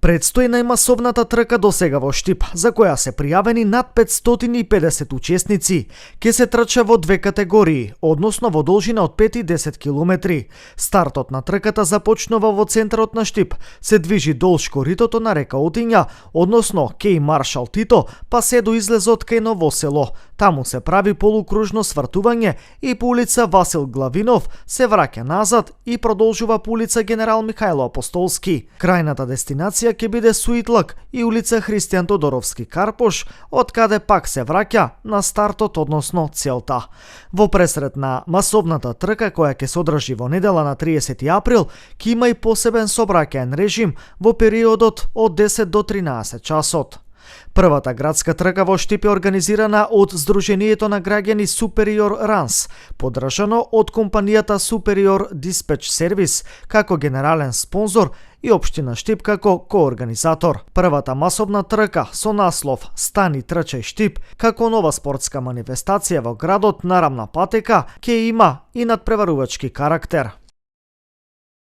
Предстои најмасовната трка досега во Штип, за која се пријавени над 550 учесници. Ке се трча во две категории, односно во должина од 5 и 10 километри. Стартот на трката започнува во центарот на Штип, се движи долж коритото на река Отиња, односно кеј Маршал Тито, па се до излезот кај Ново село. Таму се прави полукружно свртување и по улица Васил Главинов се враќа назад и продолжува по улица Генерал Михајло Апостолски. Крајната дестинација ќе биде Суитлак и улица Христијан Тодоровски Карпош, од каде пак се враќа на стартот, односно целта. Во пресред на масовната трка која ќе се одржи во недела на 30 април, ќе има и посебен собраќаен режим во периодот од 10 до 13 часот. Првата градска трка во Штип е организирана од Сдруженијето на граѓани Superior Runs, поддржано од компанијата Superior Dispatch Service како генерален спонзор и Општина Штип како коорганизатор. Првата масовна трка со наслов Стани трчај Штип како нова спортска манифестација во градот на рамна патека ќе има и надпреварувачки карактер.